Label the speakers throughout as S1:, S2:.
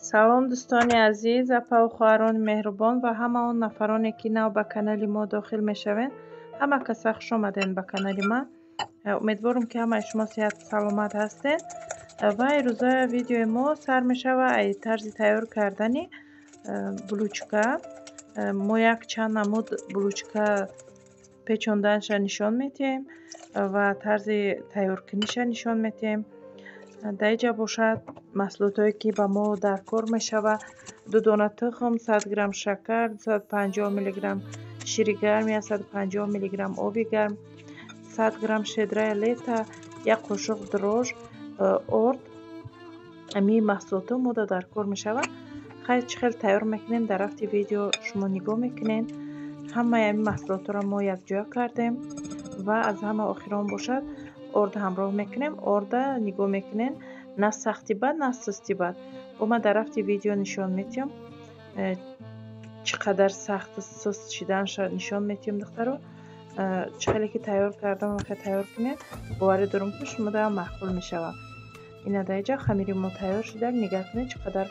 S1: Салом, дӯстони азиз, апаву хоҳарони меҳрубон ва ҳама он нафароне, ки нав ба канали мо дохил мешавед. Ҳама каса хуш омадед ба канали ман. Умедворам, ки ҳамаи шумо сиҳату саломат ҳастед. Ва ирӯза видеои мо сар мешава ай тарзи тайёр кардани булочка. Мо як чанд намуд булочка печонданаша нишон медиҳем ва тарзи тайёркуниша нишон медиҳем. Дар инҷа бошад маҳсулотое, ки ба мо дар кор мешава: ду дона тухм, 100 грамм шакар, 250 миллиграмм шири гарм, 150 миллиграмм оби гарм, 100 грамм щедрои лета, як қошуқ дрожж, орд. Ҳамин маҳсулотҳо мода дар кор мешавад. Хайр, чӣ хел тайёр мекунем, дар рафти видео шумо нигоҳ мекунед. Ҳамаи ҳамин маҳсулотҳоро мо якҷоя кардем ва аз ҳама охирон бошад орд ҳамроҳ мекунем. Орда нигоҳ мекунем, на сахти бад, на сусти бад. Бо ман дар рафти видео нишон медиҳам, чӣ қадар сахту суст шиданша нишон медиҳам. Духтаро, чӣ хеле ки тайёр кардам, хел тайёр кунед, боварӣ дорам, ки шумодаам маъқул мешавад. Ина, дар инҷа хамири мо тайёр шуда. Нигоҳ кунед, чӣ қадар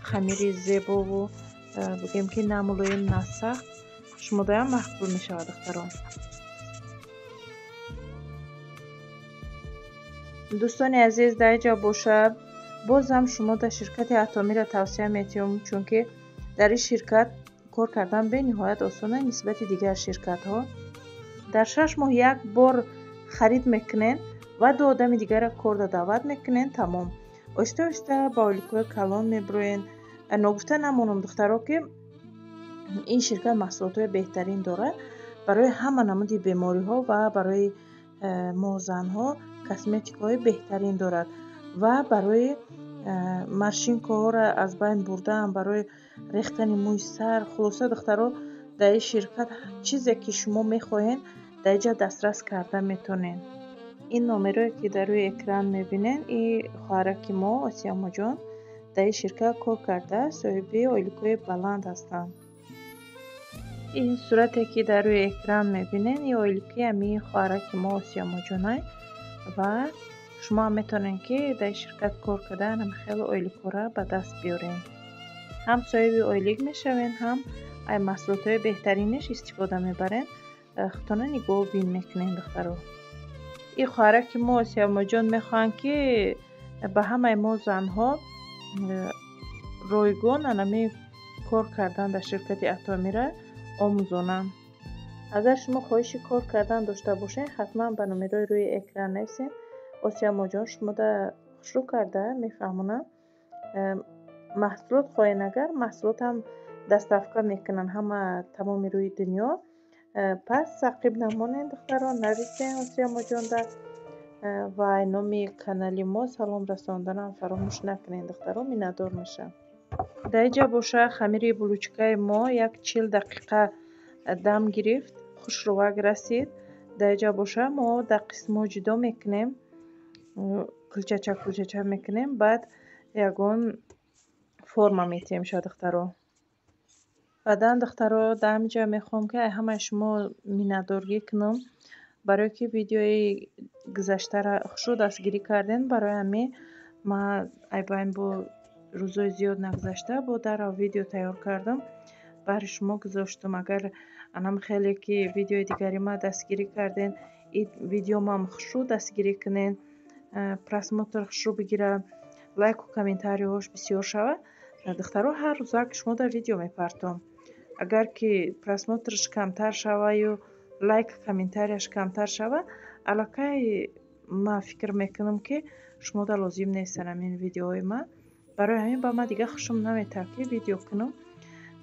S1: хамири зебову, бигӯем ки, на мулоим, на сахт. Шумодаам маъқул мешавад, духтаро. Дӯстони азиз, дар инҷа бошад боз ҳам шумо дар ширкати Атомиро тавсия медиҳам, чунки дар ин ширкат кор кардан бениҳоят осон аст нисбати дигар ширкатҳо. Дар 6 моҳ як бор харид мекунед ва ду одами дигарро корда даъват мекунед, тамом. Оҳиста оҳиста ба ойликҳои калон мебироед. Ногуфта намонам, духтаро, ки ин ширкат маҳсулотҳои беҳтарин дорад барои ҳама намуди бемориҳо ва барои мо занҳо косметикаҳои беҳтарин дорад ва барои морщинкаҳоро аз байн бурдан, барои рехтани мӯи сар. Хулоса, духтаро, дар ин ширкат чизе ки шумо мехоҳед, дар инҷа дастрас карда метавонед. Ин номерое, ки дар рӯи экран мебинед, ин хоҳараки мо Осиямоҷон дар ин ширкат кор карда, соҳиби ойликҳои баланд ҳастанд. Ин сурате, ки дар рӯи экран мебинед, ин ойлики ҳамин хоҳараки мо Осиямоҷонай ва шумо ҳам метавонед, ки дар ин ширкат кор карда, ҳамин хел ойликҳоро ба даст биёред. Ҳам соҳиби ойлик мешавед, ҳам ай маҳсулотҳои беҳтаринаш истифода мебаред, худтона нигоҳубин мекунед, духтаро. Ин хоҳараки мо Осиямоҷон мехоҳанд, ки ба ҳамаи мо занҳо ройгон анами кор кардан дар ширкати Атомира омӯзонанд. Агар шумо хоҳиши кор кардан дошта бошед, ҳатман ба номерҳои рӯи экран нависед. Осиямоҷон шумода хушрӯ карда мефаҳмонанд. Маҳсулот хоҳед агар, маҳсулотам доставка мекунанд ҳама тамоми рӯи дунё. Пас ақиб намонед, духтаро, нависед Осиямоҷонда ва номи канали мо салом расонданам фаромӯш накунед, духтаро, миннатдор мешавам. Дар инҷа боша хамири булочкаи мо як 40 дақиқа дам гирифт, хушрӯвак расид. Дар инҷа боша мо дар қисмҳо ҷудо мекунем, кулчача кулчача мекунем, баъд ягон форма метиҳем ша, духтаро. Баъдан, духтаро, дар ҳаминҷа мехоҳам, ки ҳамаи шумо миннатдоргӣ кунам, барое ки видеои гузаштаро хушрӯ дастгирӣ кардем. Барои ҳамин ман айбайн бо рӯзҳои зиёд нагузашта бо дарав видео тайёр кардам, баҳри шумо гузоштам. Агар анам хеле ки видеои дигари ма дастгирӣ кардем, ин видеомам хушрӯ дастгирӣ кунед, просмотр хушрӯ бигирад, лайку комментарийҳош бисёр шавад. Духтаро, ҳар рӯзак шумо дар видео мепартом. Агар ки просмотрш камтар шаваю лайк, комментарияш камтар шавад, аллакай ман фикр мекунам, ки шумода лозим нестанд ҳамин видеоҳои ман. Барои ҳамин ба ман дига хушум наметавад, ки видео кунам.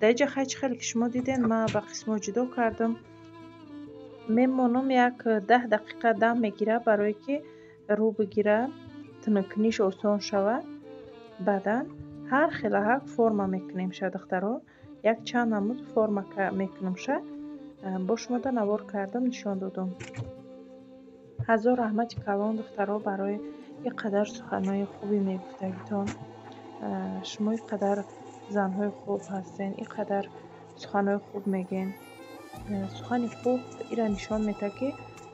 S1: Дар инҷа хай, чӣ хеле ки шумо дидед, ман ба қисмҳо ҷудо кардам. Мемонам, як 10 дақиқа дам мегирад, барое ки рӯ бигирад, тунуккуниш осон шавад. Баъдан ҳар хелаҳак форма мекунем ша, духтаро. Як чанд намуд форма мекунам ша, бо шумода навор кардам, нишон додам. Ҳазор раҳмати калон, духтаро, барои ин қадар суханҳои хуби мегуфтагитон. Шумо ин қадар занҳои хуб ҳастен, ин қадар суханҳои хуб мегӯед. Сухани хуб инро нишон медиҳад, ки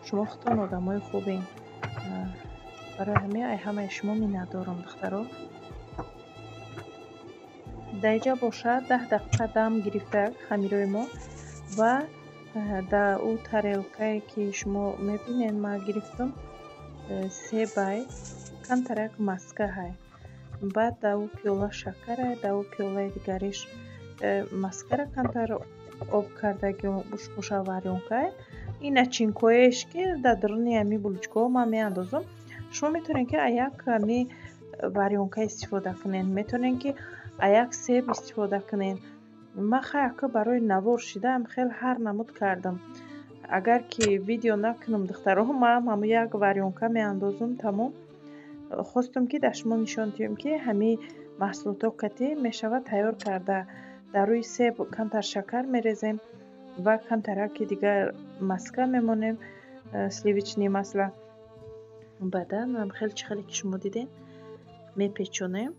S1: шумо худтон одамои хубед. Барои ҳамин ай ҳамаи шумо миннатдорам, духтаро. Дар инҷа бошад 10 дақиқа дам гирифта хамирои мо ва дар ӯ тарелкае ки шумо мебинед ман гирифтам себай камтарак маска ҳай. Баъд дар ӯ пиёла шакарай, дар ӯ пиёлаи дигариш маскара камтар об кардаги боша варёнкай. Ин начинкоеш ки дар даруни ҳами булочкаҳо ман меандозам. Шумо метавонед ки аяк ҳами варёнка истифода кунед, метавонед ки аяк себ истифода кунед. Ман хай барои навор шидаам хел ҳар намуд кардам. Агар ки видео накунам духтароҳо, ман ҳамун як варёнка меандозам тамом. Хостам ки дар шумо нишон диҳам ки ҳамин маҳсулотҳо кати мешавад тайёр карда. Дар рӯи себ камтар шакар мерезем ва камтараки дигар маска мемонем, сливочное масло. Баъдан хеле чӣ хеле ки шумо дидед мепечонем.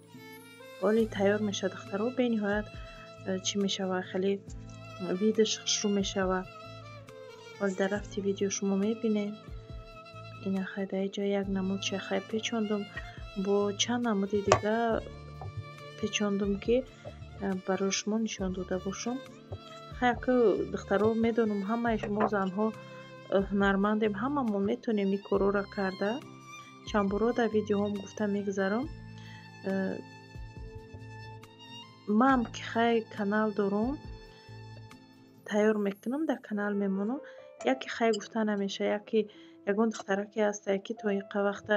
S1: Оли тайёр мешавад духтаро, бениҳоят чӣ мешавад, хеле видаш хушрӯ мешавад. Оли дар рафти видео шумо мебинед. Ина хай дар инҷа як намуд шахай печондум, бо чанд намуди дига печондум ки барои шумо нишон дода бошам. Хай ака духтаро, медонам ҳамаи шумо занҳо ҳунармандем, ҳамамон метавонем ин корҳоро карда. Чанд боро дар видеоҳом гуфта мегузарам. Ман ки хай канал дорам, тайёр мекунам, дар канал мемонам. Яке хай гуфта намешавад, яке ягон духтараке ҳаста, ки то иқа вақта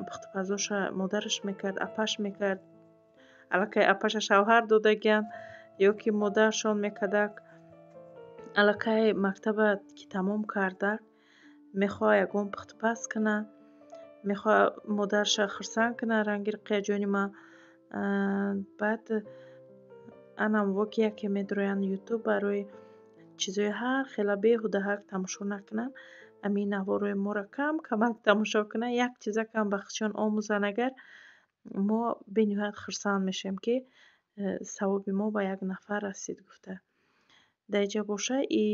S1: пухтупазоша модараш мекард, апаш мекард, аллакай апаша шавҳар додагиянд ё ки модаршон мекардак, аллакай мактаба ки тамом кардак, мехоҳад ягон пухтупаз кунад, мехоҳад модарша хурсанд кунад, ранги рақияҷони ман. Баъд анам во ки яке медароянд ютуб барои чизои ҳар хела беҳудаҳак тамошо накунанд, ҳамин наворои моро кам камак тамошо кунанд, як чизакам ба худшон омӯзанд, агар мо бениҳоят хурсанд мешавем ки савоби мо ба як нафар расид гуфта. Дар инҷа боша и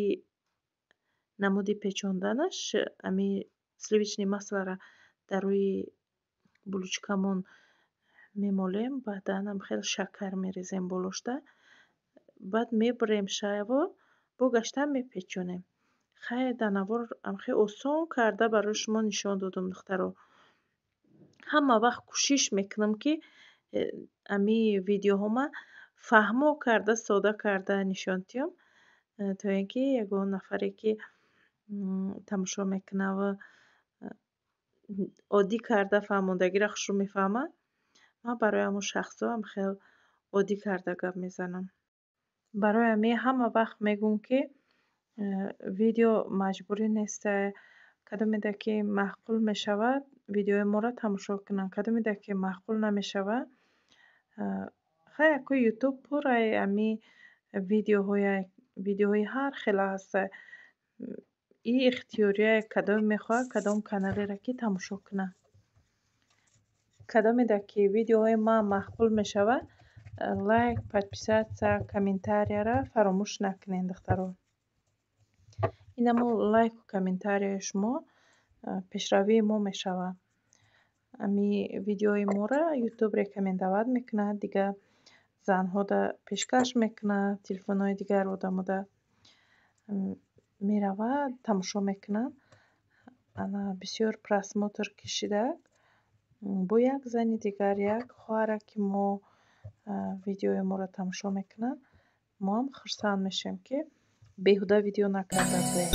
S1: намуди печонданаш ҳамин сливочное маслоро дар рӯи булочкамон мемолем, баъдан ҳам хеле шакар мерезем болошта, баъд мебурем шайво, бо гашта мепечонем. Хай дар навор ҳам хеле осон карда барои шумо нишон додам духтаро. Ҳама вақт кӯшиш мекунам ки ҳамин видеоҳома фаҳмо карда, сода карда нишон диҳам, то ин ки ягон нафаре ки тамошо мекунад ва оддӣ карда фаҳмондагиро хушрӯ мефаҳмад, ман барои ҳамон шахсҳо ҳам хеле оддӣ карда гап мезанам. Барои ҳамин ҳама вақт мегӯм ки видео маҷбурӣ нест, кадомеда ки маъқул мешавад видеои моро тамошо кунанд, кадомеда ки маъқул намешавад, хай яку ютуб пурраи ҳамин видеоҳои ҳар хела ҳаста. И ихтиёрие кадом мехоҳад кадом каналеро ки тамошо кунад. Кадомеда ки видеоҳои ман маъқул мешавад, лайк, подписаться, комментарияро фаромӯш накунед духтаро. Инамо лайку комментарияи шумо пешравии мо мешавад. Ҳамин видеои моро ютуб рекомендовать мекунад, дигар занҳода пешкаш мекунад, телефонҳои дигар одамода меравад, тамошо мекунанд. Ана бисёр просмотр кашида бо як зани дигар, як хоҳара ки мо видеои моро тамошо мекунанд, мо ҳам хурсанд мешавем ки беҳуда видео накарда будем.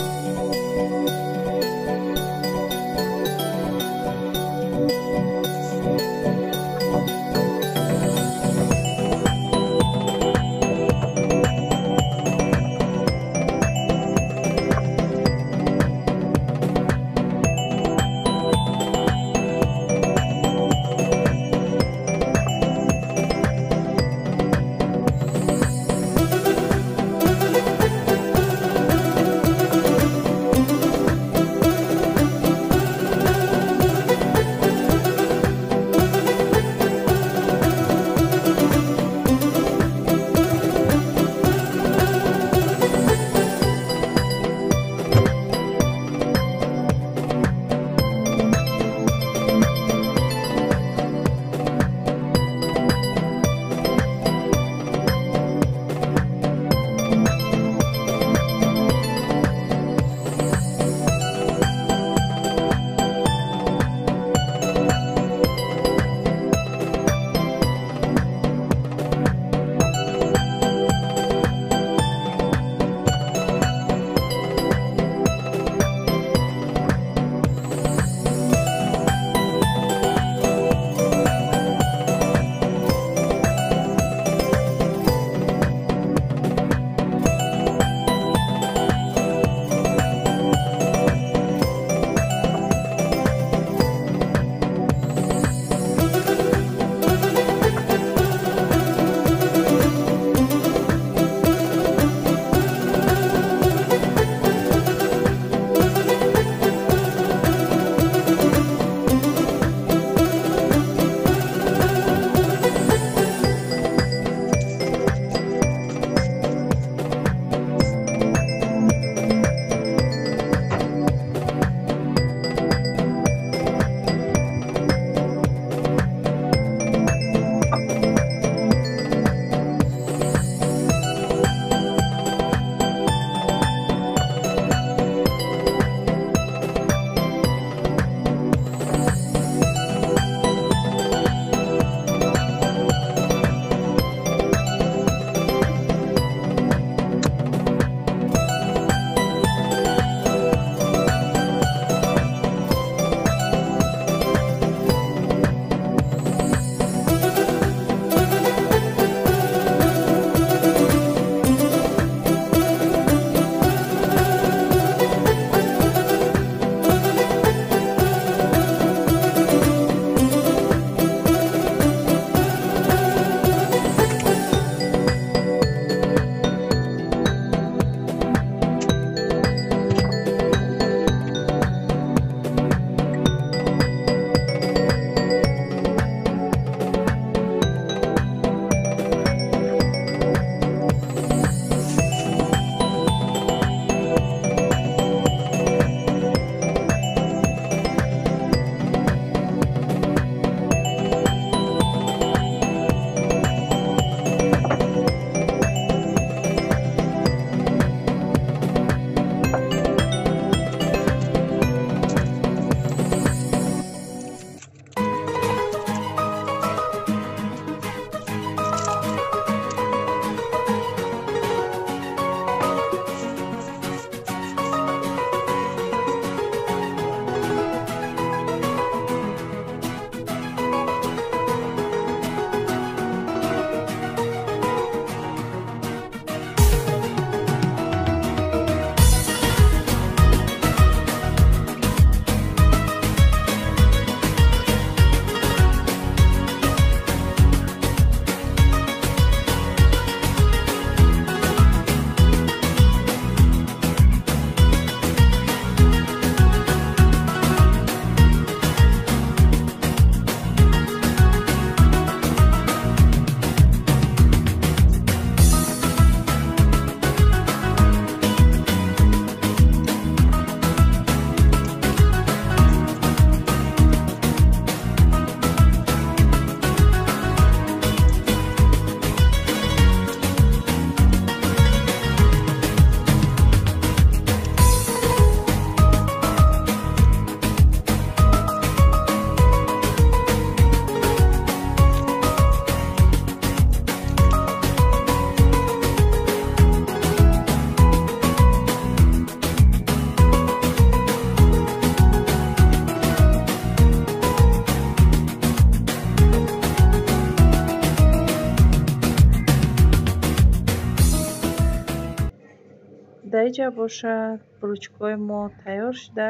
S1: Дар инҷа бошад, булочкаҳои мо тайёр шуда.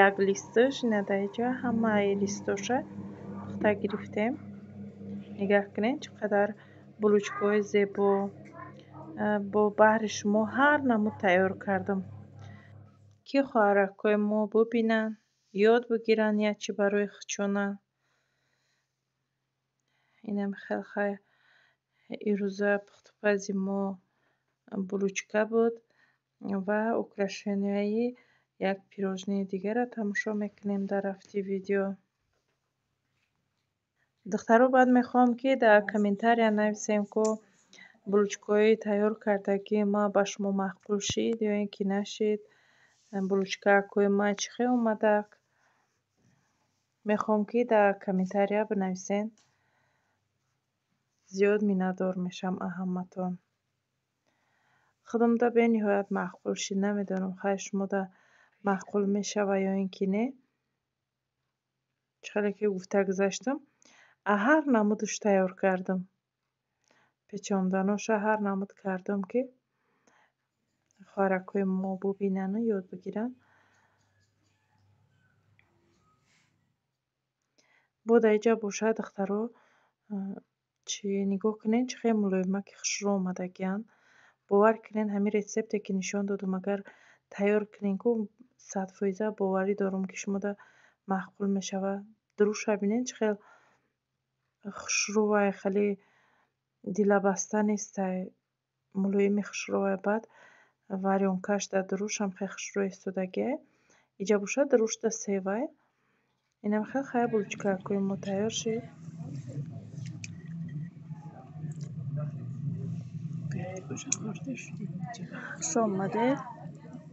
S1: Як листаш ина дар инҷа ҳамаи листоша пухта гирифтем. Нигаҳ кунед, чӣ қадар булочкаҳои зебо бо баҳри шумо ҳар намуд тайёр кардам, ки хоҳаракҳои мо бубинанд, ёд бигиранд як чӣ барои худшона. Инам хел хай ирӯза пухтупази мо булочка буд ва украшенияи як пирожные дигарро тамошо мекунем дар рафти видео. Духтаро, баъд мехоҳам, ки дар комментария нависем, ку булочкаҳои тайёр кардагии ма ба шумо маъқул шид ё ин ки нашид, булочкаҳои ма чӣ хел омадак. Мехоҳам, ки дар комментария бинависен. Зиёд миннатдор мешавам аз ҳаматон. Худамда бениҳоят маъқул шид, намедонам, хай шумода маъқул мешава ё ин ки не. Чӣ хеле ки гуфта гузаштам, аз ҳар намудаш тайёр кардам. Печонданоша ҳар намуд кардам, ки хоҳаракҳои мо бубинану ёд бигиранд. Бо дар инҷа бошад, духтаро, чӣ нигоҳ кунед, чӣ хел мулоимаки хушрӯ омадагианд. Бовар кунед, ҳамин рецепте ки нишон додам, агар тайёр кунед ку, 100% боварӣ дорам, ки шумода маъқул мешавад. Дуруша бинед, чӣ хел хушрӯвай, хеле дилабаста нестай, мулоими хушрӯвай. Баъд варёнкаш дар дурушам хеле хушрӯ истодагиай. Иҷа бошад, дурушда севай. Инам хел хай булочкаҳои мо тайёр шид. Хуш омадед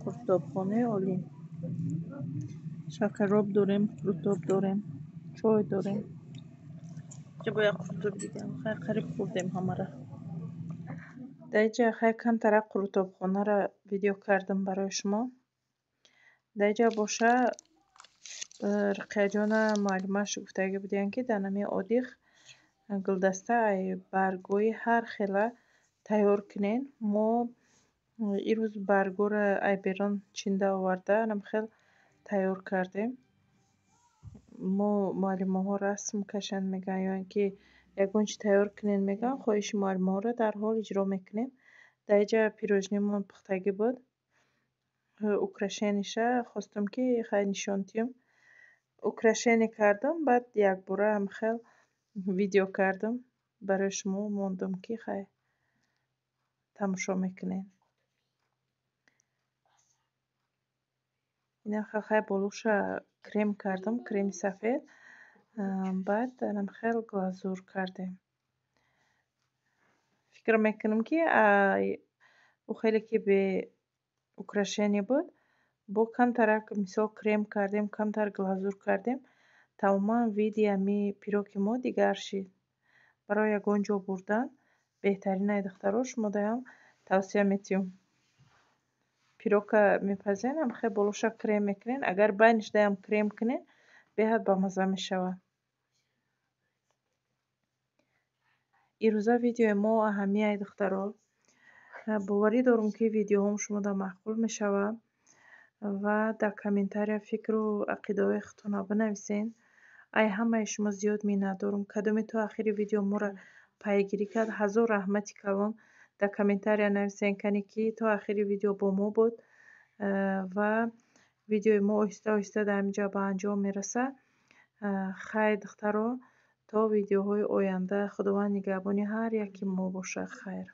S1: қуртобхонаи олӣ. Шакароб дорем, қуртоб дорем, чой дорем. Инҷа бо як қуртоби дигаам хай қариб хӯрдем ҳамаро. Дар инҷа хай камтарак қуртобхонаро видео кардам барои шумо. Дар инҷа боша, Руқияҷона муаллимаш гуфтагӣ будиянд, ки дар нами одих гулдаста ай баргҳои ҳар хела тайёр кунед. Мо ирӯз баргҳоро ай берун чинда оварда, анам хел тайёр кардем. Мо муаллимаҳо расм кашанд мегӯянд ё ин ки ягон чи тайёр кунед мегӯянд, хоҳиши муаллимаҳоро дарҳол иҷро мекунем. Дар инҷа пирожныймон пухтагӣ буд. Украшенияша хостам, ки хай нишон диҳам. Украшение кардам, баъд якбора ҳам хел видео кардам, барои шумо мондам, ки хай тамошо мекунед. Инам хел хай болоша крем кардам, креми сафед, баъд анам хел глазур кардем. Фикр мекунам, ки ӯ хеле ки бе украшение буд, бо камтарак мисол крем кардем, камтар глазур кардем, тамоман види ҳами пироги мо дигар шид. Барои ягон ҷо бурдан беҳтарин ай, духтаро, шумодаам тавсия метиҳам. Пирогка мепазен, ҳам хел болоша крем мекунед, агар байнишдаам крем кунед, беҳад бамазза мешавад. Ирӯза видеои мо аҳамияи, духтаро. Боварӣ дорам, ки видеоҳом шумода маъқул мешавад ва дар комментария фикру ақидаҳои худтонро бинависед. Ай ҳамаи шумо зиёд миннатдорам. Кадоме то ахири видео моро пайгирӣ кард, ҳазор раҳмати калон. Дар комментария нависед, кане ки то ахири видео бо мо буд ва видеои мо оҳиста оҳиста дар ҳамин ҷо ба анҷом мерасад. Хайр, духтаро, то видеоҳои оянда, Худованд нигаҳбони ҳар яки мо бошад. Хайр.